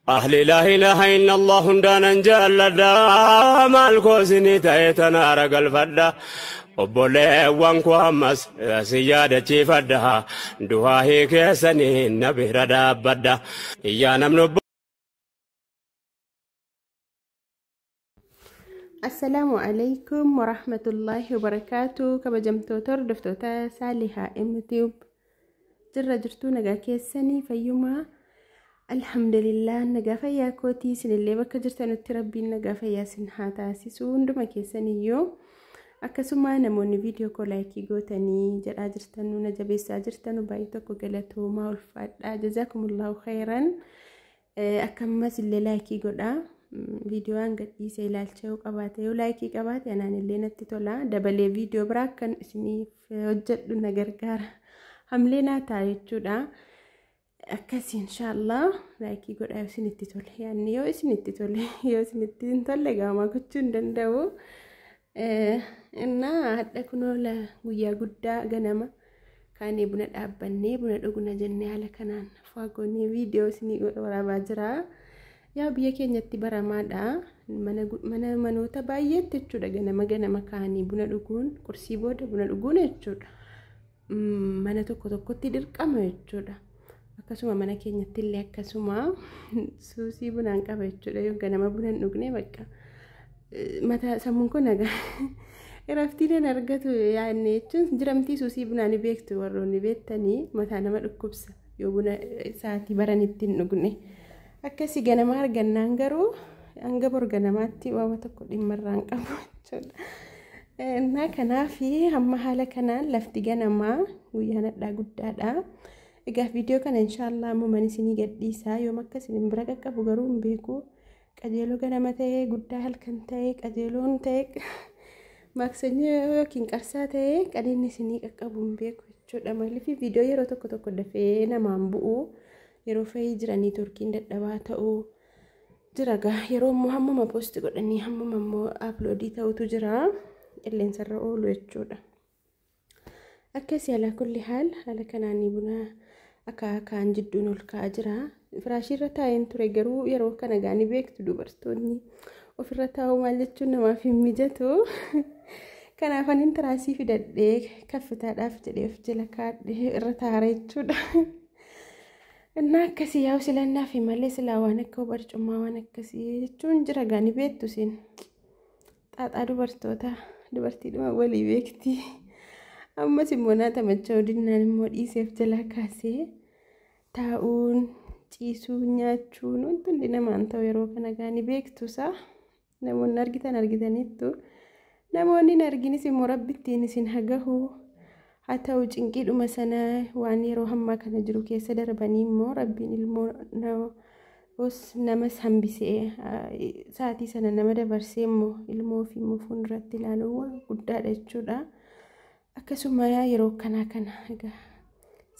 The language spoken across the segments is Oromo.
Ahli laa ilaaha illallah hundaanan jaalladha. Maal koo isinii ta'e tanaara galfadha. Obboleewwan koo ammas si yaadachiifadha. Du'aa keessanii na bira dhaabbadha. Iyyaa namni Assalaamu alaikum warahmatullaahi wabarakaatu. Kabajamtoota hordoftoota Saalihaa MTube, jirra jirtuu? Nagaa keessanii? Fayyumaa? Alhamdulillah, nagaa fayyaa kootii. Isinillee bakka jirtanutti Rabbiin nagaa fayyaa isin haa taasisu hunduma keessaniyyuu. Akkasuma namoonni viidiyoo koo like gootanii jedhaa jirtanu, na jabeessaa jirtanu, baay'ee tokko galatoomaa, ulfaadhaa, jazaakumullahu khayran. Akkamas illee like godhaa. Viidiyoon gadhiisee ilaalcha yoo qabaate, yoo like qabaate, anaan illee natti tola. Dabalee viidiyoo biraa akkan isiniif hojjedhu na gargaara, hamlee naa ta'a jechuudha. Akkasii inshaallah like godhaa yoo isinitti tole. Yaanni yoo isinitti tole, yoo isinitti hin tolle gaamaa gochuu hin danda'u. Innaa hadha kunoo guyyaa guddaa ganama kaanee buna dhaabbannee buna dhugna jennee haala kanaan faagoonee viidiyoo isinii waraabaa jira. Yaa biyya keenyatti baramaadha. Mana manoota baay'eetti jechuudha, ganama ganama kaanii buna dhuguun, qursii booda buna dhuguun jechuudha. Mana tokko tokkotti dirqama jechuudha. Akkasuma mana keenyatti illee akkasuma suusii bunaan qaba jechuudha. Yoo ganama buna hin dhugne, bakka mataa sammuun kun nagaa raftiileen argatu yaadne jechuun jiramtii. Suusii bunaa ni beektu warroonni beektanii, mataa nama dhukkubsa yoo buna sa'aatii baranitti hin dhugne. Akkasii ganama argannaan garuu hanga bor ganamaatti waan tokko dhimma irraa hin qabu jechuudha. Innaa kanaaf hamma haala kanaan lafti ganamaa guyyaan hadhaa guddaadha. Egaa viidiyoo kana inshaallah ammuma isinii gadhiisaa. Yoom akka isin bira qaqqabu garuu hin beeku. Qajeeloo ganama ta'ee, guddaa halkan ta'ee, qajeeloon ta'ee, maksanyoo yookiin qarsaa ta'ee, qadinni isinii qaqqabu hin beeku jechuudha. Maaliif viidiyoo yeroo tokko tokko dafee namaan bu'u, yeroo fayii jiranii turkiin dadhabaa ta'uu jira gaa. Yeroo immoo hammuma post godhanii hammuma immoo upload ta'utu jira, qilleensarra oolu jechuudha. Akkasii alaa kulli haal haala kanaan buna akaakaan jidduun ol ka'aa jira. Firaashiirra taa'een ture, garuu yeroo kana gaanii beektu, dubartoonni ofirra taa'uu maal jechuun namaaf hin mijatu. Kanaaf anin tiraasii fidadhee kaffitaadhaaf jedhee of jala kaadhee irra taa'aa jechuudha. Innaa akkasii yaa'u silannaa fi malee silaa waan akka barcummaa waan akkasii jechuun jira gaanii beektu siin. Xaaxaa dubartoota dubartiidhuma walii beekti. Ammas immoo naa tamacha'uu dinnaan immoo dhiiseef jalaa kaasee taa'uun, ciisuun, nyaachuun wanti hundi namaan ta'u yeroo kana gaanii beektusaa. Namoonni argitan argitaniittu. Namoonni hin arginis immoo Rabbittiin isin hagahu. Haa ta'u, cinqiidhuma sana waan yeroo hammaa kana jiru keessa darbanii immoo Rabbiin ilmoo namas hambisee, sa'aatii sana nama dabarsee immoo ilmoo fi immoo fuulduratti ilaaluun waan guddaadha jechuudha. Akkasuma yeroo kanaa kana egaa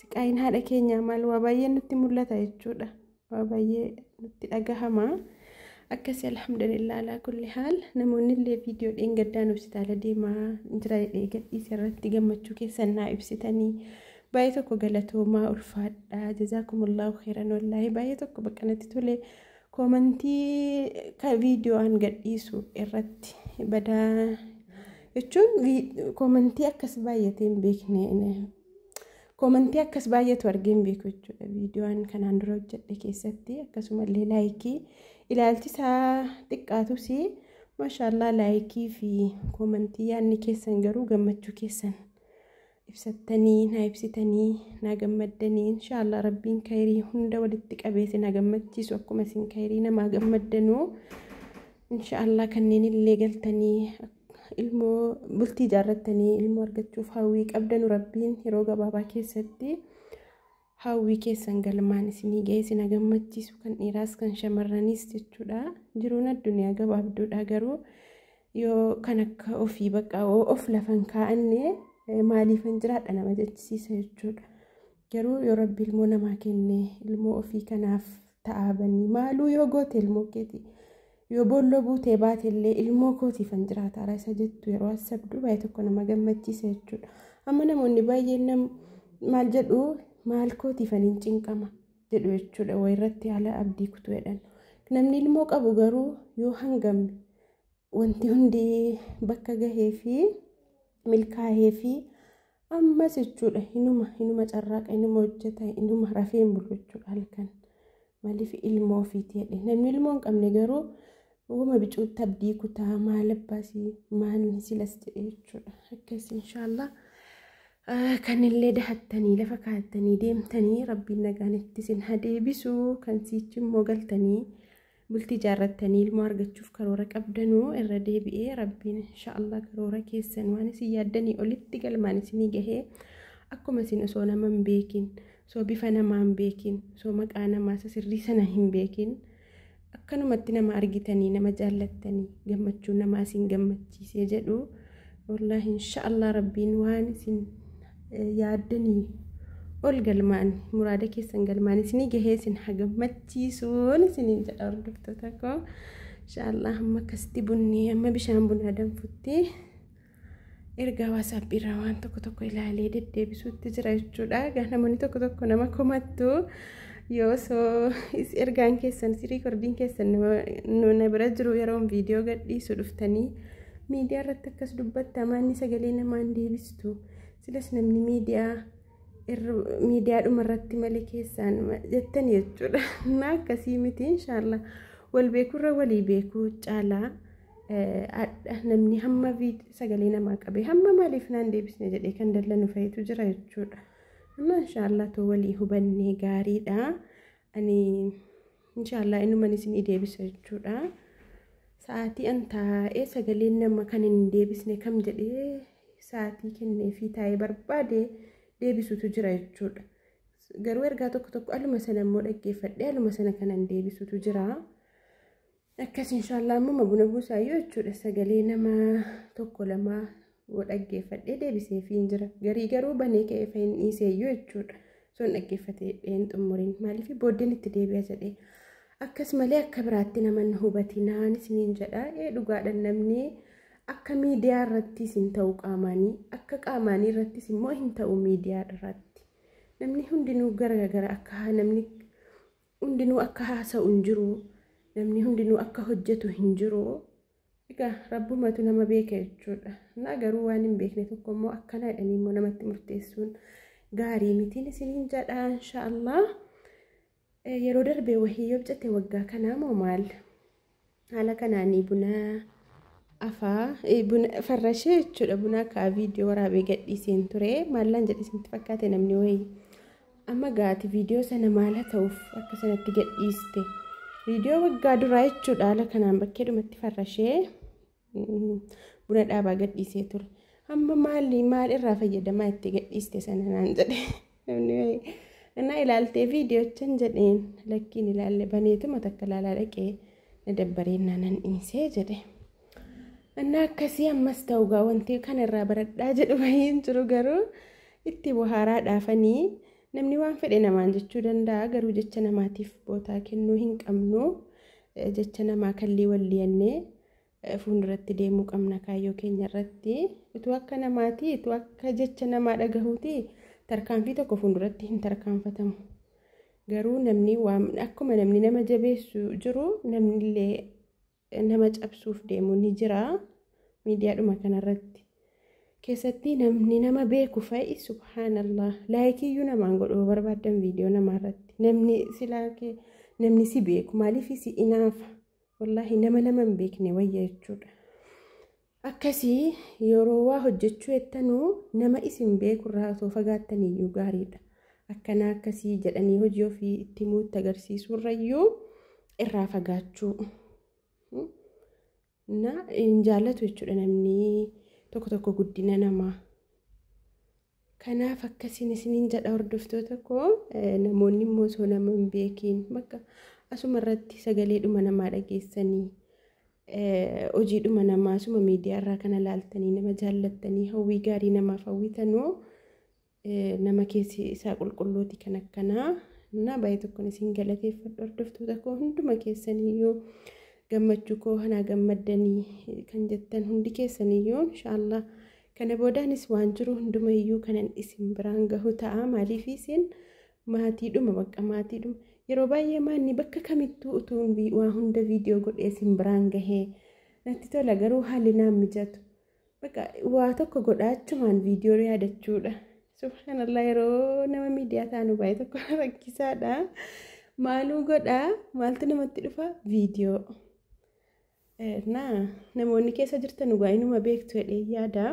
siqaayin haadha keenyaa maal waa baay'ee nutti mul'ata jechuudha. Waa baay'ee nutti dhagahama. Akkasii alhamdulillah alaa kulli haal. Namoonni illee viidiyoo dheengaddaan hospitaala deemaa jira jedhee gadhiise irratti gammachuu keessan naa ibsitanii, baay'ee tokko galatoomaa, ulfaadhaa, jazaakumullahu khairan. Wallaahi baay'ee tokko bakka natti tole. Comment viidiyoo gadhiisu irratti badaa jechuun comment akkas baay'atee hin beekne, comment akkas baay'atu argee hin beeku jechuudha viidiyoon kanaan dura hojjedhe keessatti. Akkasumallee like ilaalchi isaa xiqqaatus, maashaallah, like fi comment yaadni keessan garuu gammachuu keessan ibsattanii naa ibsitanii naa gammaddanii, inshaallah Rabbiin kayrii hunda walitti qabeese na gammachiisu. Akkuma isin kayrii namaa gammaddanuu, inshaallah kanneen illee galtanii ilmoo bultii ijaarrattanii ilmoo argachuuf hawwii qabdanu, Rabbiin yeroo gabaabaa keessatti hawwii keessan galmaan isinii ga'ee isin gammachiisu, kan dhiiraas kan shamarraniis jechuudha. Jiruun addunyaa gabaabduudha, garuu yoo kan akka ofii bakka of lafan kaa'anne maaliifan jiraadha nama jechisiisa jechuudha. Garuu yoo Rabbi ilmoo namaa kenne, ilmoo ofii kanaaf ta'aabanii maaluu yoo goote, ilmoo keeti yoo boolloo buutee baate illee ilmoo kootiifan jiraata isa jettu yeroo asabdu baay'ee tokko nama gammachiisa jechuudha. Amma namoonni baay'een maal jedhu, maal kootiifan hin cinqama. jedhu jechuudha. Wayirratti haala abdii kutuu jedhan. Namni ilmoo qabu garuu yoo hangam wanti hundi bakka gahee fi milkaa'ee fi ammas jechuudha hinuma carraaqa, hinuma hojjeta, hinuma rafee hin bulu jechuudha halkan. Maaliif ilmoo ofiiti jedhe. Namni ilmoo hin qabne garuu uuma bicuutti abdii kutaa, maal abbaasii maal silas jedhe jechuudha. Akkas inshaallah kanillee dahattanii lafa kaa'attanii deemtanii rabbiin nagaan itti isin haa deebisu. Kan siichi immoo galtanii bultii ijaarrattanii ilmoo argachuuf karoora qabdanuu irra deebi'ee rabbiin inshaallah karoora keessan waan isin yaaddanii olitti galmaan isinii gahee, akkuma isin osoo nama hin beekin, osoo bifa namaa hin beekin, osoo maqaa namaa isa sirrii sana hin beekin akkanumatti nama argitanii nama jaallattanii gammachuu namaa isin gammachiisee jedhu, wallaahi inshaallah rabbiin waan isin yaaddanii ol galmaan muraada keessan galmaan isinii gahee isin haa gammachiisuun isiniin jedha hordoftoota koo. Inshaallah amma akkasitti bunni amma bishaan bunaa danfutti ergaa WhatsApp irraa waan tokko tokko ilaalee deddeebisuutti jira jechuudha. Egaa namoonni tokko tokko nama komattu, yoo osoo ergaan keessan riikordiin keessan na bira jiru yeroon viidiyoo gadhiisu dhuftanii miidiyaa irratti akkas dubbatta, maanni sagalee namaan deebistu, silas namni miidiyaadhuma irratti malee keessaan jettan jechuudha. Na akkasii miti inshaallah, wal beekurra walii beekuu caalaa namni hamma sagalee namaa qabee hamma maaliif naan deebisne jedhee kan dallanu fa'itu jira jechuudha. Amma inshaallah too walii hubannee gaariidha. Ani inshaallah innuman isinii deebisa jechuudha. Sa'aatii an taa'ee sagaleen nama kan hin deebisne kam jedhee sa'aatii kennee fi taa'ee barbaade deebisutu jira jechuudha. Garuu ergaa tokko tokko aluma sana immoo dhaggeeffadhee aluma sana kanan deebisutu jira. Akkas inshaallah ammuma buna buusaayyuu jechuudha, sagalee nama tokko lama dhaggeeffadhee deebisee fi hin jira. Garii garuu banee ka'ee fa hin dhiiseeyyuu jechuudha. Son dhaggeeffatee hin xumuriin maaliif booddeen itti deebi'a jedhee. Akkas malee akka biraatti nama hin hubatinaan isiniin jedha. Dhugaadhaan namni akka miidiyaa irrattis hin ta'u qaamaanii, akka qaamaanii irrattis immoo hin ta'u miidiyaa irratti. Namni hundinuu gara akka namni hundinuu akka haasa'u hin jiru. Namni hundinuu akka hojjetu hin jiru. Egaa rabbumatu nama beeka jechuudha. Na garuu waan hin beekne tokko immoo akkana jedhanii immoo namatti murteessuun gaarii mitiin isiniin jedha inshaallah. Yeroo darbee wahii yoo bicate waggaa kanaa moo maal? Haala kanaanii buna afaa buna farrashee jechuudha, buna akka viidiyoo waraabee gadhiiseen ture. Maallaan jedhe isinitti fakkaate namni wayii? Amma gaati viidiyoo sana maal haa ta'uuf akka sanatti gadhiiste? Viidiyoo waggaa duraa jechuudha, haala kanaan bakkeedhumatti farrashee buna dhaabaa gadhiisee ture. Amma maali maal irraa fayyadamaa itti gadhiiste sana naan jedhe namni wayii. Innaa ilaaltee viidiyochan jedheen, lakkiin ilaalle, baneetuma takka ilaalaa dhaqee na dabbareen nan dhiisee jedhe. Innaa akkasii ammas ta'u gaa wanti kana irraa baradhaa jedhu baay'een jiru, garuu itti bohaaraa dhaafanii namni waan fedhe namaan jechuu danda'a, garuu jecha namaatiif bootaa kennuu hin qabnu. Jecha namaa kallee walliyannee fuulduratti deemuu qabna kaayyoo keenya irratti. Utuu akka namaati, utuu akka jecha namaa dhagahuuti, tarkaanfii tokko fuulduratti hin tarkaanfatamu. Garuu namni waan akkuma namni nama jabeessu jiru, namni illee nama cabsuuf deemu ni jira miidiyaadhuma kanarratti. Keessatti namni nama beeku fa'i, subhaanallah, laayikiyyuu namaan godhuu barbaadan viidiyoo namaarratti. Namni silaa namni si beeku maaliif si inaafa? Wallaahi nama nama hin beekne wayya jechuudha. Akkasii yeroo waa hojjechuu jettanuu nama isin beekurraa osoo fagaattaniyyuu gaariidha. Akkana akkasii jedhanii hojii ofii itti himuutti agarsiisuurrayyuu irraa fagaachuu. Na hin jaallatu jechuudha namni tokko tokko guddina namaa. Kanaaf akkasiin isiniin jedha hordoftoota koo, namoonni immoo osoo nama hin beekiin bakka asuma irratti sagaleedhuma namaa dhageessanii, hojiidhuma namaa asuma miidiyaa irraa kana laaltanii nama jaallattanii hawwii gaarii namaaf hawwitanuu, nama keessi isaa qulqulluuti kan akkanaa. Na baay'ee tokkoon isin galateeffadhu hordoftoota koo hunduma keessaniyyuu, gammachuu koo kanaa gammaddanii kan jettan hundi keessaniyyuu, inshaallah kana boodaanis waan jiru hundumayyuu kanan isin biraan gahu ta'a. Maaliif isin Maatiidhuma bakka maatiidhuma. Yeroo baay'ee maanni bakka kamittuu utuu waa hunda viidiyoo godhee isin biraan gahee natti tola garuu haalli naan mijatu. Bakka waa tokko godhaachumaan viidiyoo yaadachuudha. Subhaanallah yeroo nama miidiyaa taanu baay'ee tokko rakkisaadha. Maaluu godhaa maaltu namatti dhufa viidiyoo. Naa namoonni keessa jirtan dhugaa inuma beektu jedhee yaada.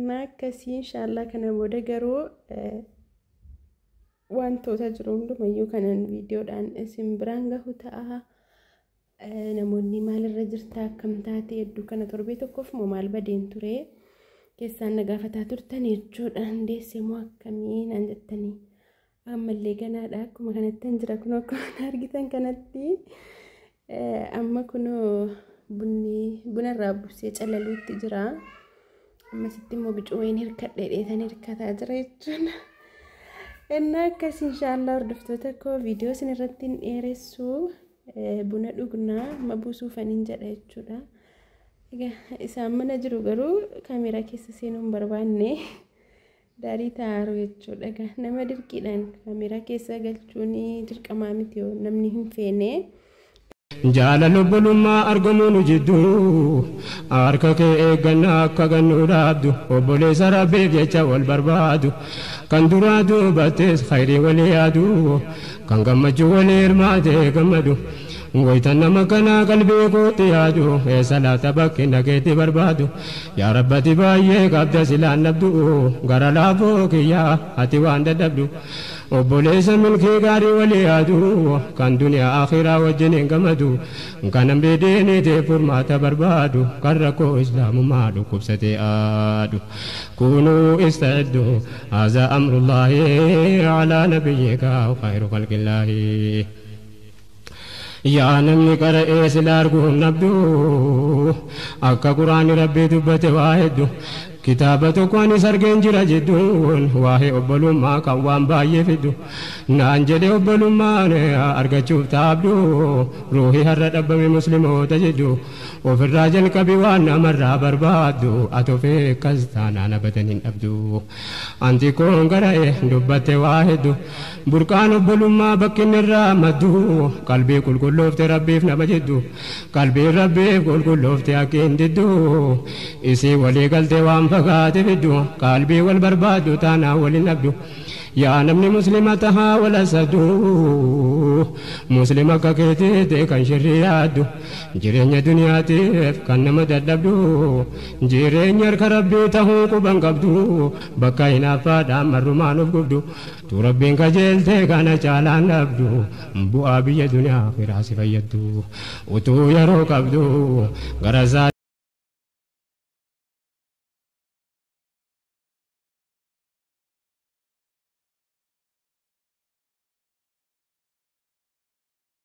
Naa akkasii inshaallah kana booda garuu wantoota jiru hundumayyuu kanan viidiyoodhaan isin biraan gahu ta'a. Namoonni maalirra jirta akkam taate hedduu kana torbee tokkoof moo maal badeen ture keessaan na gaafataa turtan jechuudha. Deesse moo akkamii naan jettanii ammallee ganaadha akkuma kanatti hin jira kunoo akkuma argitan kanatti amma kunoo bunni bunarraa buusee calaluutti jira. Ammasitti immoo bicuu wayiin hirkadhee dheetan hirkataa jira jechuudha. Innaa akkas inshaallah hordoftoota koo viidiyoo isin irratti hin dheeressu buna dhugnaa amma buusuufaniin jedha jechuudha. Egaa isaan mana jiru garuu kaameeraa keessa seenuu hin barbaanne daarii taa'aaru jechuudha. Egaa nama dirqiidhaan kaameeraa keessa galchuun dirqamaa miti yoo namni hin feene. Jaalala obbolummaa argamuu nu jidduu harka kee eeggannaa akka gannuu dhaabdu obboleessa rabbiif jecha wal barbaadu kan duraa duubattis khayrii walii yaadu kan gammachuu walii hirmaatee gammadu waytan nama kanaa qalbii kootti yaadu eessa laata bakki nageetti barbaadu yaa rabbati baay'ee qabda silaan dhabdu gara laafoo kiyyaa ati waan dadhabdu obboleessa milkii gaarii walii yaadu kan duniyaa akhiraa wajjin hin gammadu kan namni diinitee furmaata barbaadu kan rakkoo islaamummaa dhukkubsatee aadu kunuu ista'iddu haazaa amrullaahi alaa nabiyyika khayru khalqillaahi. Yaa namni qara'ee sila arguun dhabdu akka quraanni rabbii dubbate waa hedduu kitaaba tokko anis argeen jira jedhuun waa'ee obbolummaa kan waan baay'ee fiddu naan jedhe obbolummaan argachuuf taabdu ruuhii har'a dhabbame musliimoota jedhu ofirraa jalqabi waan namarraa barbaaddu ati of eeggas taanaan abadan hin dhabdu anti koon qara'e dubbatte waa hedduu burqaan obbolummaa bakki inni irraa maddu qalbii qulqulloofte rabbiif nama jedhu qalbii rabbiif qulqulloofte akka hin diddu isii walii galtee waan fagaate fiddu qalbii wal barbaaddu taanaa waliin dhabdu yaa namni muslima tahaa wal asadu muslima akka keetiitti kan shirrii yaaddu jireenya duniyaatiif kan nama dadhabdu jireenya harka rabbii tahuu quban qabdu bakka hinaaffaadhaan marrumaan of gubdu tu rabbiin qajeeltee kana caalaan dhabdu bu'aa biyya duniyaa akhiraa si fayyaddu utuu yeroo qabdu gara isaa.